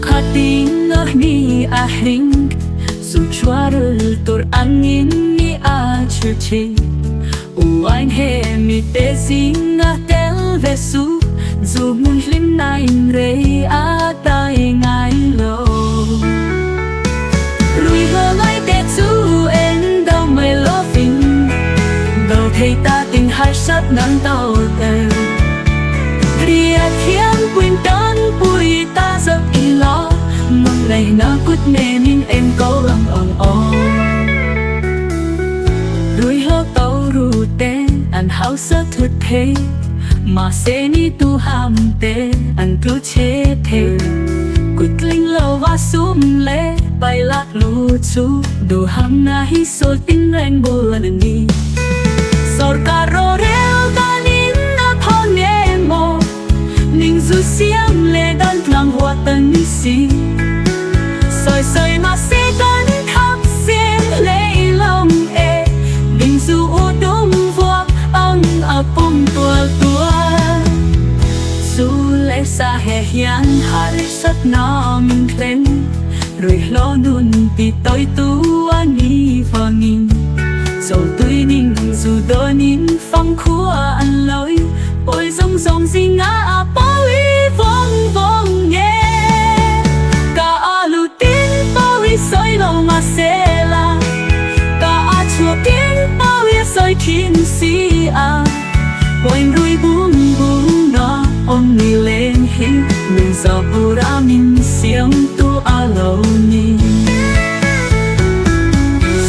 Khatin a ni a hring Zu chuarul tur angin ni a chhir thin Uain he mi te zinga tel ve su Zu hmun hlim na in rei a tai ngai lo. Rui hlo ngai te chu en do mai lovin Do thei ta ting harsat nan to tel Ria thiam puin tan pui ta zap i lo Mang ngày na kut nemin em câu ang ang o Rui hlo tàu ru te an hausa thut thei Mà se ni tu ham te an tlu che the Kut ling lo va sum le bay lạc lu chu Du ham na hi sol tin reng bulan ni. Sarkar ro rel danin na thon nge mo Ning zu siam le dan tlang hoa tan ni si. Soi soi ma se tan thap sen lei long e Ning zu u dum vuak ang a pum tual tual. Zu le sa he hian har sat na min thlen Rồi lo nun ti toi tu ani vangin Dầu tui ninh dù đôi nín phong khua ăn lối. Ôi rong rong gì ngã bôi vong vong nghe. Cả alu tin bôi soi lo mà se la. Cả a chùa tin bôi soi thiên si a. Quên rui bung bung nó ôm ni lên hi. Mình giờ pura min siang tu a lo ni.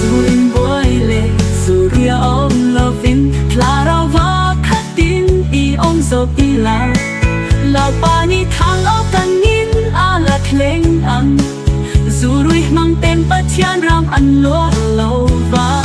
Dù in boi le dù ria ôm lo vin Clara va khatin i ôm zo pi la. La pa ni thang o kan nin a la thleng ang. Dù rui mang tên Pathian ram an lo lo va.